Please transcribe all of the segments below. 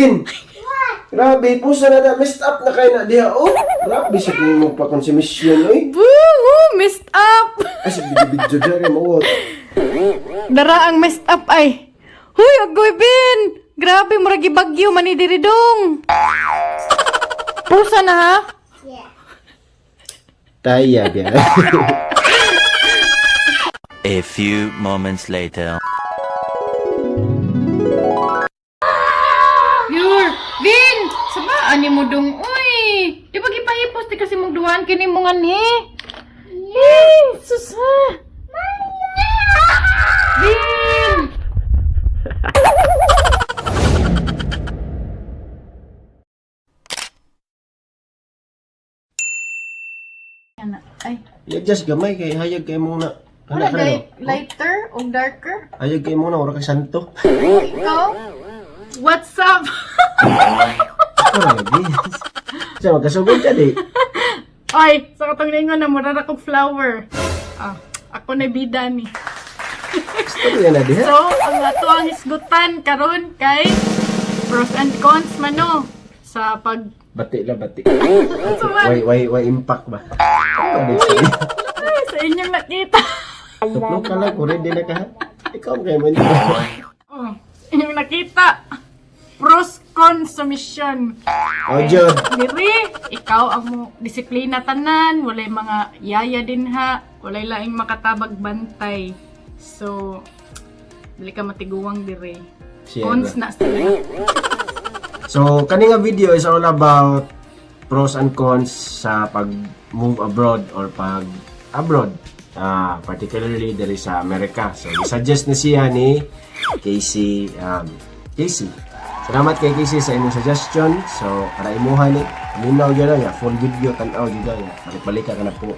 Bin! Grabe, pusa na na. Messed up na kayo na diha, oh. Grabe sa kini mo pa konsumisyon, oy. Woo! Messed up! Ay, sa video-video diha kay mawot. Dara ang messed up ay. Huy, agoy Bin! Grabe, murag gibagyo man ni diri dong. Pusa na ha? Taya, biya. A few moments later. Pure! Vin! Sabaan ni mo dong, uy! Di ba gipahipos di kasi mong duhaan kini mo nganhi? Eh, sus ha! Vin! Ana, ay. I-adjust gamay kay hayag kay mo na. Wala Ana ka na, day, no? lighter o darker? Hayag kay mo na, ora kay santo. Ikaw? What's up? Ako ra lagi. Sa magkasugod ka di. Ay, sa katong ningon na mura ra kog flower. Ah, ako na bida ni. Istorya na diha. So, ang ato ang hisgutan karon kay pros and cons mano sa pag Bati la bati. Unsa man? Way impact ba? Ano ba Ay, sa inyong nakita. Tuplok ka lang, kung ready na ka. Ha? Ikaw ang kay mo. Oh, inyong nakita. Pros cons sa mission. Oh, Jod. Diri, ikaw ang mo disiplina tanan, walay mga yaya din ha, walay laing makatabag bantay. So, dili ka matiguang diri. Siya Cons na sila. So, kani nga video is all about pros and cons sa pag-move abroad or pag abroad. Ah, particularly diri sa Amerika. So, i-suggest na siya ni Casey Casey. Salamat kay Casey sa imong suggestion. So, para imuha ni Minaw gyud na niya, full video tan-aw gyud na niya. Balik-balik ka na po.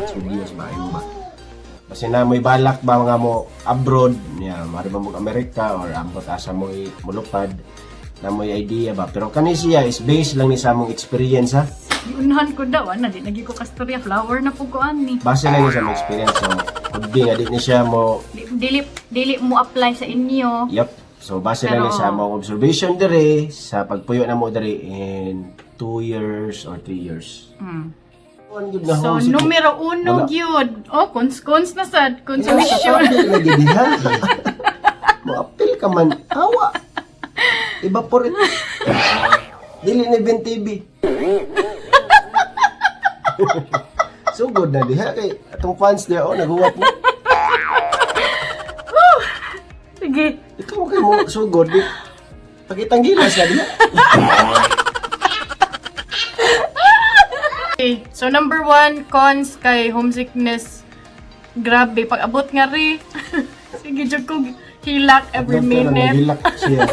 Sa videos ba imo ba? Kasi na mo'y balak ba nga mo abroad, niya, mari ba mo Amerika or ambot asa mo mulupad na mo'y idea ba. Pero kani siya is based lang ni sa among experience ha. Giunahan ko daw, ana di nagi ko kastorya flower na po ko ani. Base lang ni sa among experience. So, could be nga di ni siya mo, Dili dili mo apply sa inyo. yep. So, base lang ni Pero- sa among observation dire sa pagpuyo na mo dire in 2 years or 3 years. One good na So, homesick. numero uno Wala. gyud. Oh, cons cons na sad, Sa consumption. topic lagi diha. Mo-appeal ka man. Awa. Evaporate. Dili ni Ben TV. Sugod na diha kay atong fans diha oh naguwat na. Sige. Ikaw kay mo sugod di. Pakitang gilas na diha. Okay. So, number one, cons kay homesickness. Grabe, pag abot nga ri. Sige, jud ko hilak every minute. Nagilak siya.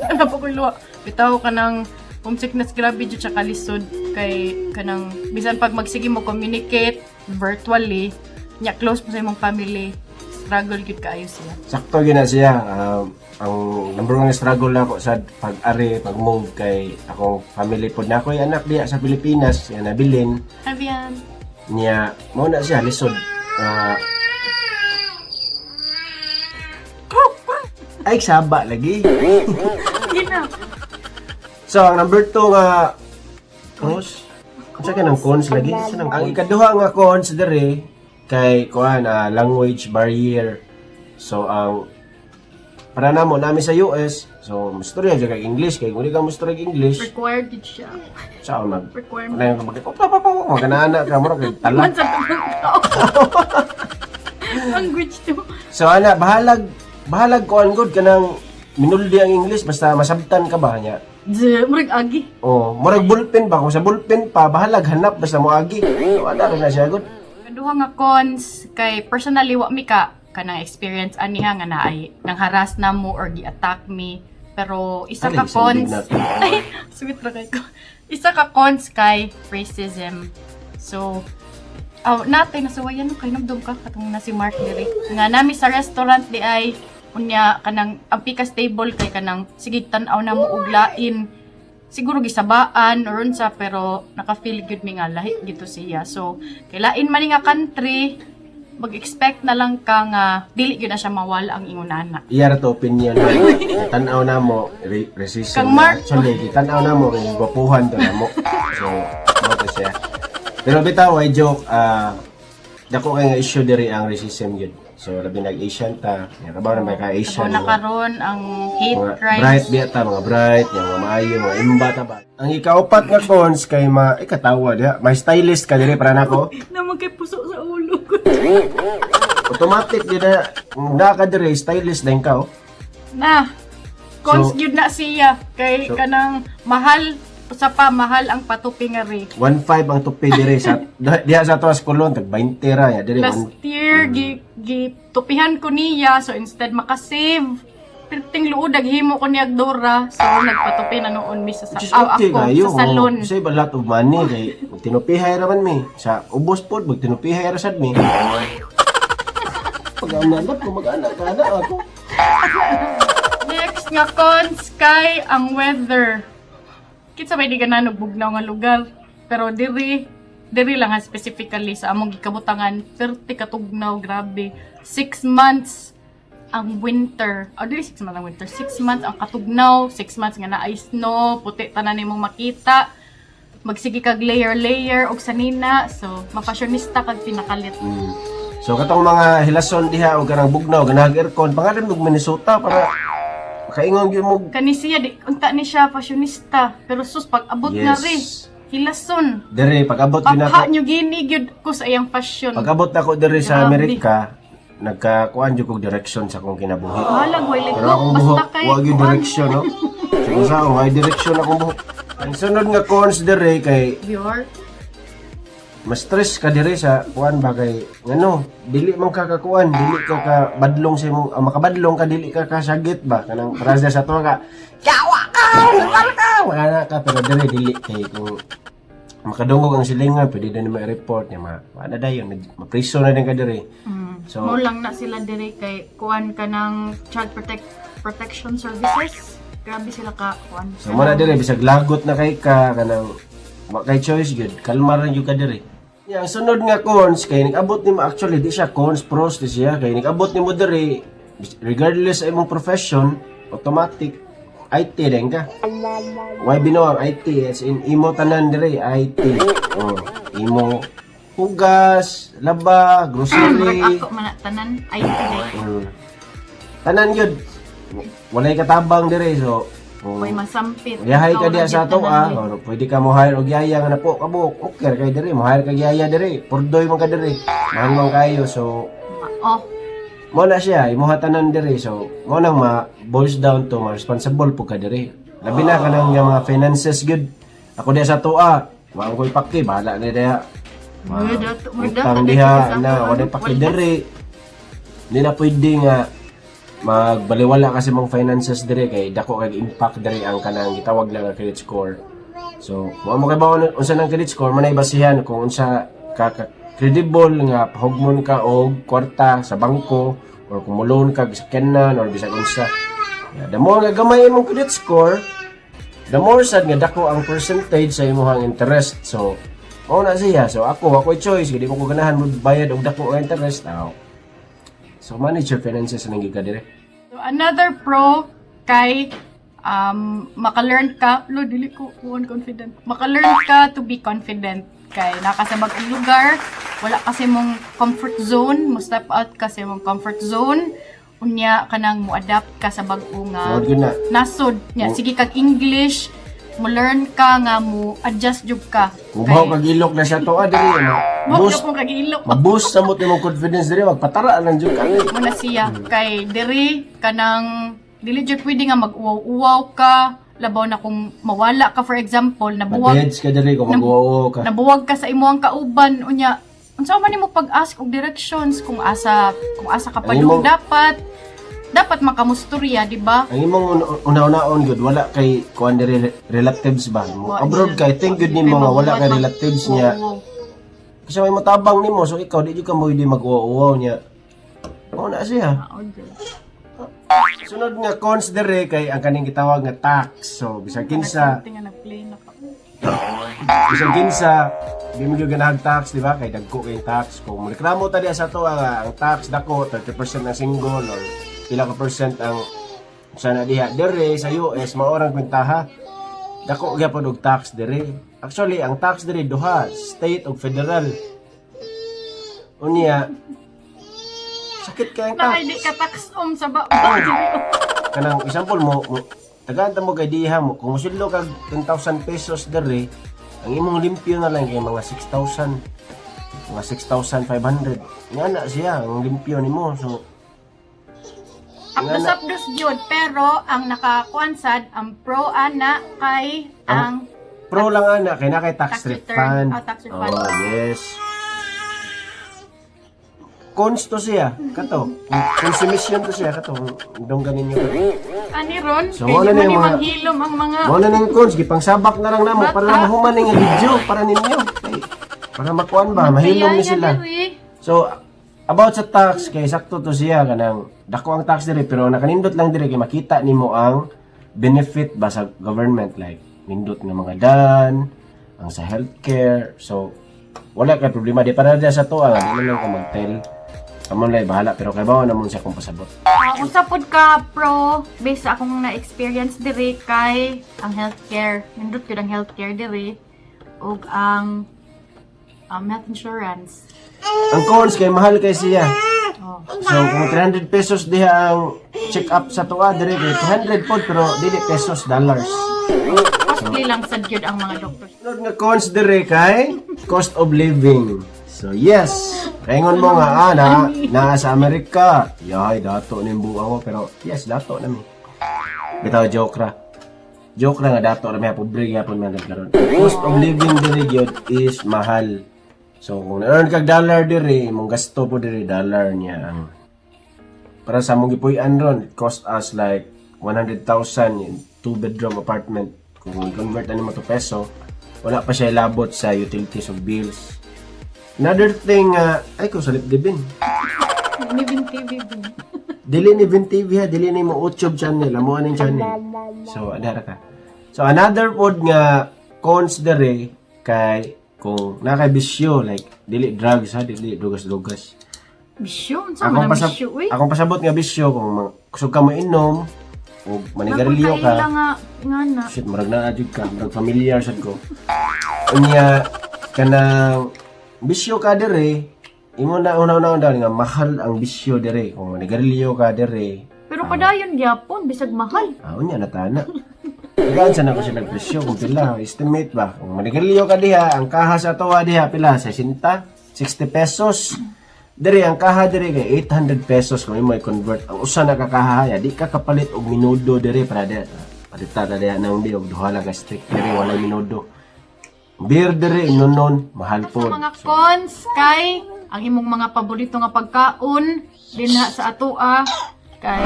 Ano pa kong luwa. Bitaw ka ng homesickness, grabe jud siya kalisod kay kanang bisan pag magsige mo communicate virtually, nya close mo sa imong family, struggle gyud kaayo siya. Sakto gyud na siya. Ang number one struggle na ako sa pag-ari, pag-move kay akong family pod na ako'y anak diha sa Pilipinas, siya nabilin. Avian. Niya mao na siya lisod. Ah, ay saba lagi. Gina. So ang number 2 nga cons. Unsa ka ng cons lagi? Unsa nang ang ikaduha nga cons diri kay kuan language barrier. So ang para namo nami sa US, so mustorya jud kay English kay kung di ka mustorya English, Required gid siya. sa mag Requirement. wala yung mag pa pa pa maganana ka mura kay tala. Man sa tubang tao. Language to. So ana bahalag bahalag kuan gud kanang minuldi ang English basta masabtan ka ba niya. Z, murag agi. Oh, murag bullpen ba kung sa bullpen pa bahalag hanap basta moagi. So ana ra na siya gud. Kaduha nga cons kay personally wa mi ka kanang experience aniha nga naay nang harass na mo or gi-attack mi pero isa Ay, ka isang cons big ay sweet ra kay ko isa ka cons kay racism. So aw natay nasuwayan no kay nabdom ka katong na si Mark diri nga nami sa restaurant di ay unya kanang ang pikas table kay kanang sige tan-aw na mo og lain siguro gisabaan or unsa pero naka-feel gyud mi nga lahi gito siya. So kay lain man ni nga country Mag-expect na lang ka nga dili gyud na siya mawala ang ingunana. Iya ra to opinion na. Tan-aw na mo racism. Kang Mark. Actually, tan-aw na mo kay gwapuhan to na mo. So, mao to siya. Pero bitaw ay joke, dako kay nga issue diri ang racism gyud. So labi nag Asian ta, ya kabaw na may ka Asian. Ako na karon ang hate Mga crimes. bright biya ta, mga bright, yung mga maayo, mga imba ta ba. Ang ikaupat nga cons kay ma ikatawa diha, may stylist ka diri para nako. Naman kay puso sa ulo ko. Automatic gyud na na ka diri stylist din ka, oh. Na. Cons gyud na siya kay kanang mahal usa pa, mahal ang patupi nga ri. 1.5 ang tupi diri sa diha sa Tuas Colon, tag 20 ra ya diri. Last year gi tupihan ko niya, so instead makasave perting luod himo ko niya Dora, so nagpatupi na noon mi sa Which is ah, okay ako kayo. sa salon. Oh, save a lot of money kay magtinupihay ra man mi. Sa ubos pod magtinupihay ra sad mi. Pag anak ko mag-anak ka na ako. Next nga cons kay ang weather. Kinsa may di ganahan og bugnaw nga lugar, pero diri diri lang ha, specifically sa among gikabutangan, 30 katugnaw, grabe. 6 months ang winter. Oh, dili 6 months ang winter. 6 months ang katugnaw, 6 months nga naay snow, puti tanan nimong makita. Magsige kag layer layer og sanina, so mapassionista kag pinakalit. So katong mga hilason diha og kanang bugnaw ganahag aircon, pangalan og Minnesota para makaingon gyud mo. Kani siya di unta ni siya fashionista, pero sus, pag abot na ri hilason. Diri pag-abot gyud Pakha nako. nyo gini gyud ko sa iyang fashion. Pag-abot nako diri sa Grabe. Amerika, nagkakuan jud kog direction sa akong kinabuhi. Bahalag way Pero ligo akong buhok, basta kay wa gyud kuan. direction, no? So sa akong way direction akong buhok. Ang sunod nga cons diri kay Dior. ma-stress ka diri sa kuan ba kay ngano, dili man ka kakuan, dili ka ka badlong sa imong makabadlong ka, dili ka kasagit ba kanang para sa ato ka yawa ka nagwala ka wala ka, pero diri dili kay kung makadungog ang silingan pwede na nimo i-report niya, ma wala dayon, mapriso na din ka diri. So Mo lang na sila diri kay kuan ka ng child protection services. Grabe sila ka kuan. So mo na diri bisag lagot na kay ka kanang wa kay choice gyud, kalma ra gyud ka diri. Ya, ang sunod nga cons kay nag-abot nimo, actually di siya cons, pros di siya, kay nag-abot nimo diri regardless sa imong profession, automatic IT din ka. Why bino ang IT as in imo tanan diri IT. Oh, imo hugas, laba, Murag grocery. ako man na tanan IT day. Tanan gyud. Walay katabang diri, so kung Way masampit. yahay ka Ikaw diya lang sa gyud ato tanan, ah, eh. or pwede ka mo hire og yaya nga napo ka buok. Okay ra kay diri, mo hire kag yaya diri. Purdoy man ka diri. Mahal man kayo, so Oh, mo na siya imuha tanan diri, so mo nang ma boils down to ma responsible po ka diri. Labi na kanang nga mga finances gyud. Ako diya sa tuwa, wa ko'y paki, bahala na diha. Ma, Murda utang ka diha sa na ato, wala ano, paki wala. diri. Hindi na pwede nga magbaliwala kasi mong finances diri kay dako kay impact diri ang kanang gitawag lang nga credit score. So, mo mo kay bawon unsa nang credit score, manay basihan kung unsa ka credible nga pahugmon ka og kwarta sa bangko or kung mo-loan ka sa sakyanan or bisag unsa. Yeah, the more nga gamay imong credit score, the more sad nga dako ang percentage sa imong interest. So, mao na siya. So ako, ako'y choice, di mo ko ganahan mo bayad og dako ang interest. Aw. So manage your finances nang gyud ka dire. So another pro kay maka-learn ka, lo dili ko kuan confident. Maka-learn ka to be confident kay naka sa bagong lugar, wala kasi mong comfort zone, mo step out ka sa imong comfort zone, unya kanang mo adapt ka sa bag-o nga Mao gyud na. nasod nya, sige kag English, mo learn ka nga mo adjust jud ka. Kung baho kag ilok na siya to ah diri mo ma-boost kung kag ilok ma-boost sa mo imong confidence diri, magpatara lang jud ka. mo na siya kay diri kanang dili jud pwede nga mag-uwaw-uwaw ka, labaw na kung mawala ka, for example, nabuwag Madeds ka diri kung mag-uwaw ka. nabuwag ka sa imong kauban, unya unsa man nimo pag-ask og directions kung asa ka Ang padung, dapat dapat makamusturya, di ba? Ang imong una-unaon gyud wala kay kuan diri relatives ba mo. Wa Abroad jud. kay thank good nimo nga wala kay relatives niya. Uwaw-uwaw. Kasi may motabang nimo, so ikaw di jud ka mo hindi mag-uwaw niya. Mao na siya. Mao jud. Sunod nga cons diri kay ang kaning gitawag nga tax. So bisag kinsa Nagsulti nga nag-play na ka. Bisag kinsa Di mo gyud ganahag tax, di ba? Kay dagko kay tax. Kung reklamo ta diya sa to ang tax dako 30% ang single or pila ka percent ang sa na diha dire sa US, mao rang kwentaha. Dako gyapon og tax dire. Actually, ang tax dire duha, state ug federal. Unya, sakit kay ang tax. Nakay di ka tax om sa ba. Kanang example mo tagaan ta mo kay diha mo kung mosuldo kag 10,000 pesos dere, ang imong limpyo na lang kay mga 6,000, mga 6,500 nga na siya ang limpyo nimo. So Apdos-apdos gyud, pero ang nakakuan sad ang pro ana kay ang pro lang ana kay na kay tax Tax return. refund. Ah, tax refund. Oh, yes. Cons to siya kato, consumption to siya kato, donggan ninyo. Ani ron So, kay wala di na man yung ni mga manghilom ang mga Mao na ning cons, gipangsabak na lang namo para Bata. mahuman ning video para ninyo. Kay, para makuan ba, mahilom ni Kaya sila. diri. So, about sa tax, kay sakto to siya, kanang dako ang tax dire, pero nakanindot lang dire kay makita nimo ang benefit ba sa government, like nindot nga mga dan, ang sa healthcare. So, wala kay problema di para diya sa to, ang di man lang ko mag-tell. Amo lang bahala, pero kay bawa namon siya kung pasabot. Usa pod ka pro based sa akong na-experience diri kay ang healthcare. Nindot gyud ang healthcare diri ug ang health insurance. Ang cons kay mahal kay siya. Oh. So, kung 300 pesos diha ang check up sa tuwa dire kay 300 pod, pero dili pesos, dollars. Costly lang sad gyud ang mga doctors. Sunod nga cons dire kay cost of living. So yes, kaingon mo nga na naa sa Amerika. Yay, dato ning buang ko, pero yes, dato na mi. Bitaw joke ra. Joke ra nga dato ra mi, pobre gyapon man karon. Cost of living dire gyud is mahal. So kung na-earn kag dollar dire, imong gasto po dire dollar niya ang para sa among gipuy-an ron, it cost us like 100,000 in two bedroom apartment. Kung i-convert ani mo to peso, wala pa siya ilabot sa utilities of bills. Another thing, ay ko sa dibin. Nibin TV din. Dili ni Vin TV ha, dili ni mo YouTube channel, amo aning channel. So, adara ka. So, another pod nga cons dere kay kung nakabisyo, like dili drugs ha, dili drugas-drugas. Bisyo, unsa man Akong ang bisyo uy? Akong pasabot nga bisyo kung kusog ka mo inom o manigarilyo ka. Kaila nga nga na. Shit, murag naa jud ka, murag familiar sad ko. Unya kanang bisyo ka dire, imo na una-una nga mahal ang bisyo dire kung manigarilyo ka dire. Pero padayon gyapon bisag mahal. Ah, unya na tana. Tagaan sa na ko sila presyo kung pila, estimate ba? Kung manigarilyo ka diha, ang kaha sa tuwa diha pila 60, 60 pesos. Dire ang kaha dire kay 800 pesos kung imo i-convert. Ang usa na ka kaha ya, di ka kapalit og minudo dire para diha. Palita ta diha nang di og duha lang ka stick dire, walay minudo. Beer dire inunon, mahal Sa po. mga cons kay ang imong mga paborito nga pagkaon dinha sa atoa kay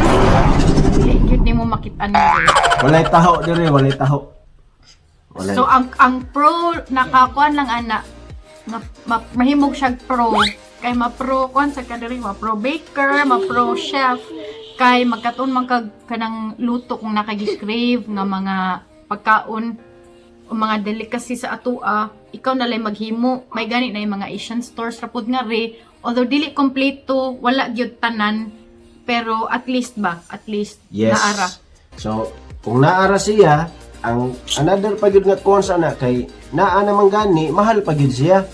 dili gyud nimo makit-an diri. Walay taho dire, walay taho. Walay. So ang pro nakakuan lang ana nga mahimog siyag pro kay ma-pro kuan sa kadiri, ma-pro baker, ma-pro chef, kay magkatuon man kag kanang luto kung nakagi-crave nga mga pagkaon o mga delicacy sa atoa, ikaw na lang maghimo. May gani na yung mga Asian stores ra pud nga re, although dili kompleto, wala gyud tanan, pero at least ba, at least naara. So, kung naara siya, ang another pa gyud nga cons ana kay naa naman gani, mahal pa gyud siya.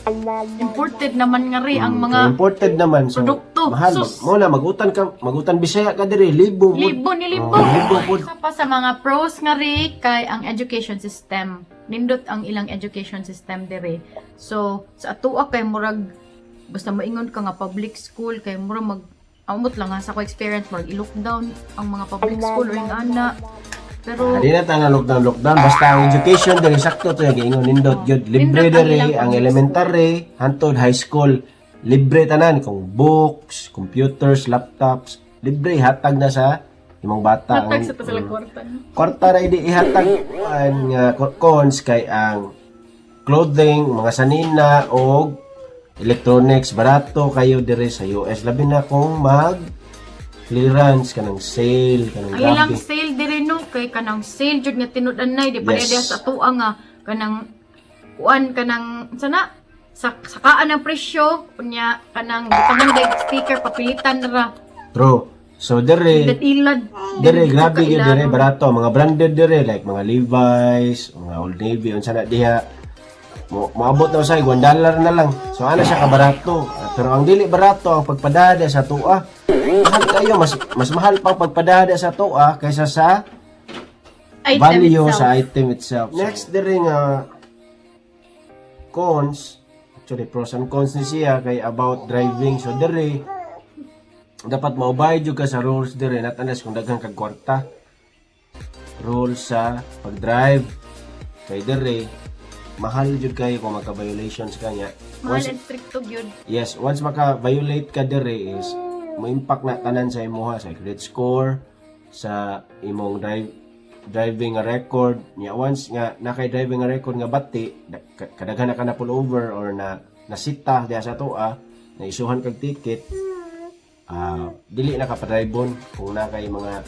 Imported naman nga re ang mga Kay imported naman, so produkto. mahal. Sus. Mo na magutan ka, magutan Bisaya ka dire, libo mo. Libo ni libo. Oh, libo pod. Isa pa sa mga pros nga ri kay ang education system. Nindot ang ilang education system dire. So sa atoa kay murag basta maingon ka nga public school kay murag mag amot lang ha, sa ko experience, murag i-lockdown ang mga public school or yung ana. Pero Di na ta na lockdown lockdown, basta ang education dire sakto to yung giingon, nindot gyud, libre Nindot ang dire ilang ang public elementary hantod high school, libre tanan kung books, computers, laptops, libre hatag na sa imong bata. Hatag sa sila kwarta. No? Kwarta ra idi ihatag. Ang cons kay ang clothing, mga sanina og electronics barato kayo dire sa US, labi na kung mag clearance kanang sale kanang Ang ilang grabe. sale dire no kay kanang sale jud nga tinud-anay di pa Yes. yes. sa atoa nga kanang kuan kanang sana Sa sakaan ang presyo, unya kanang butangan day sticker, papilitan ra. True. So dere Ilad-ilad. Dire, grabe gyud dire Kailangan. Barato mga branded dire, like mga Levi's, mga Old Navy, unsa na diha. Mo moabot na usay $1 na lang. So ana siya kabarato. Pero ang dili barato ang pagpadada sa atoa. Mahal kayo, mas mas mahal pa ang pagpadada sa atoa kaysa sa Item value itself. sa item itself. Next dire nga cons, actually pros and cons ni siya kay about driving. So dire dapat maubay jud ka sa rules dire, not unless kung daghan kag kwarta. Rules sa pag-drive kay dire mahal jud kayo kung magka-violations ka niya. Mahal and stricto gyud. Yes, once maka-violate ka dire is mo-impact na tanan sa imuha, sa credit score, sa imong driving nga record. Nya once nga nakay driving nga record nga bati, kadaghan na ka na pull over or na nasita diha sa atoa, na isuhan kag ticket, dili na ka padribon kung na kay mga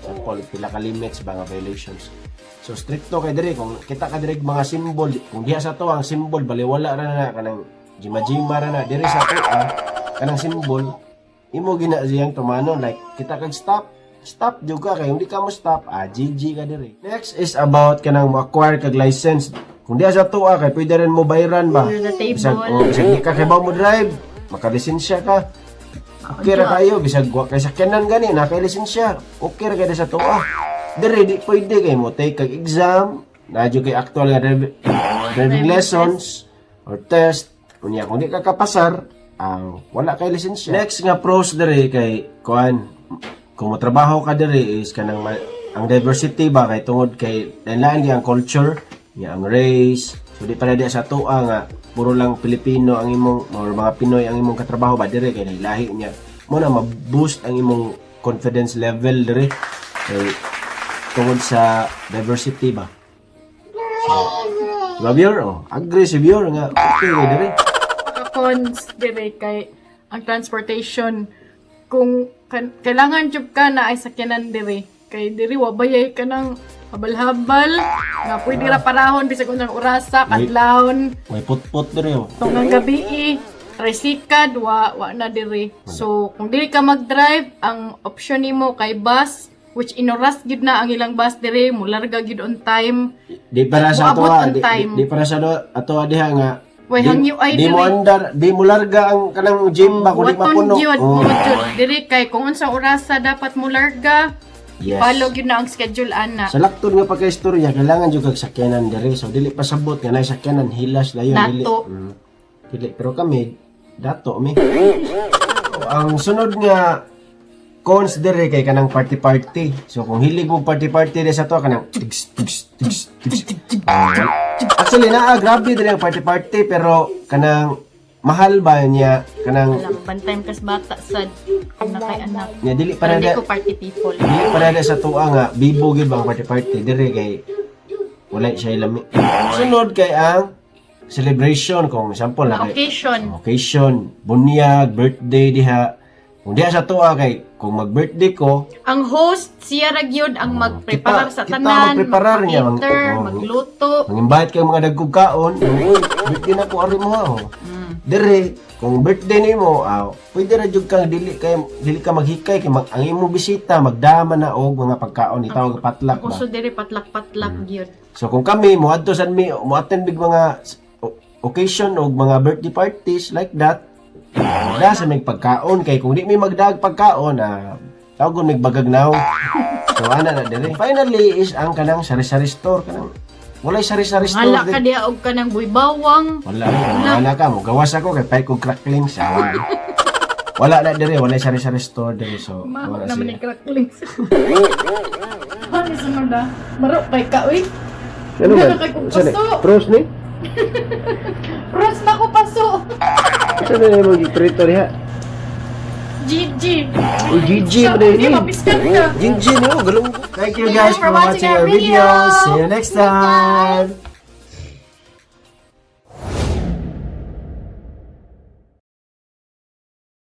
sample pila ka limits ba nga violations. So stricto kay dire. Kung kita ka dire mga symbol, kung diha sa ato ang symbol baliwala ra na, kanang jima-jima ra na. Dire sa ato kanang symbol imo gina siyang tumanon, like kita kag stop, stop jud ka, kay hindi ka mo stop, GG ka dire. Next is about kanang mo acquire kag license. Kung diha sa ato kay pwede rin mo bayaran ba. Under the table. Bisag, oh, bisag di ka kibaw mo drive, makalisensya ka. Okay ra kayo, bisag wa kay sakyanan gani, na kay lisensya. Okay ra kay sa tuwa. Dire di pwede kay mo take kag exam, na jud kay actual nga driving lessons or test. Unya kung di ka kapasar, ang wala kay lisensya. Next nga pros dire kay kuan, kung motrabaho ka dire is kanang ang diversity ba, kay tungod kay lain ang culture, nya ang race. So di pa na di sa atoa nga puro lang Pilipino ang imong or mga Pinoy ang imong katrabaho ba. Dire kay lahi niya mo na ma-boost ang imong confidence level dire kay tungod sa diversity ba. So, diba, Bior? Oh, agree si Bior nga okay kay dire. Cons dire kay ang transportation. Kung kailangan jud ka na ay sakyanan dire, kay dire wa bayay ka ng habal-habal nga pwede ra parahon bisag unsang orasa, kadlawon, May put-put dire oh. tunggang gabi, trisikad, wa wa na dire. So kung dili ka mag-drive, ang option nimo kay bus, which inoras gyud na ang ilang bus dire, mularga gyud on time. Di para sa Moabot ato on di, time. di para sa ato diha nga Way hangyo ay di mo dire. andar, di mo larga ang kanang gym ba kung di Waton mapuno. gyud, Oh. oh. Gyud. Dire kay kung unsang orasa dapat mularga, follow gyud na ang schedule ana. Sa laktod nga pagka-istorya, kailangan jud kag sakyanan diri. So dili pasabot nga nay sakyanan, hilas dayon dili. Dato. Dili, pero kami dato mi. Ang sunod nga cons diri kay kanang party party. So kung hilig mo party party diri sa to kanang tigs tigs tigs tigs. Actually naa grabe diri ang party party, pero kanang mahal ba niya kanang Alam, bantay kas bata sad kung na kay anak. Niya dili Pero para hindi da, ko party people. dili para da sa tuwa nga bibo gyud bang party party dire kay wala siya lami. Sunod kay ang celebration, kung sample na kay Occasion. Occasion, bunyag, birthday diha. Kung diha sa tuwa kay kung mag-birthday ko, Ang host siya ra gyud ang magpreparar sa kita tanan, magpreparar niya, mag-cater, oh. magluto. Mang-invite kay mga dagkog kaon, uy, birthday na ko ari mo ha. Oh. Dire, kung birthday nimo, pwede ra jud kang dili kay dili ka maghikay kay ang imong bisita magdama na og mga pagkaon, itawag patlak ba. Uso dire patlak-patlak gyud. So kung kami moadto sad mi, mo-attend big mga occasion og mga birthday parties like that, da sa may pagkaon kay kung di mi magdag pagkaon, tawagon mig bagagnaw. So ana na dire. Finally is ang kanang sari-sari store, kanang walay sari-sari store. Hala ka diha og kanang buybawang. Wala, wala ka mo. Gawas ako kay pay kog cracklings. Wala na dire, walay sari-sari store dire, so Maho wala naman siya. ni cracklings. Ano sunod ah? Maro kay ka uy. Ano Wala man? kay kong Saan eh? paso. Pros ni? Pros na ko paso. Saan na mo giprito diha? GG. Uy, GG mo din Hindi, ni. mapiskan ka. GG no, galong. Thank you guys for watching our video. See you next time.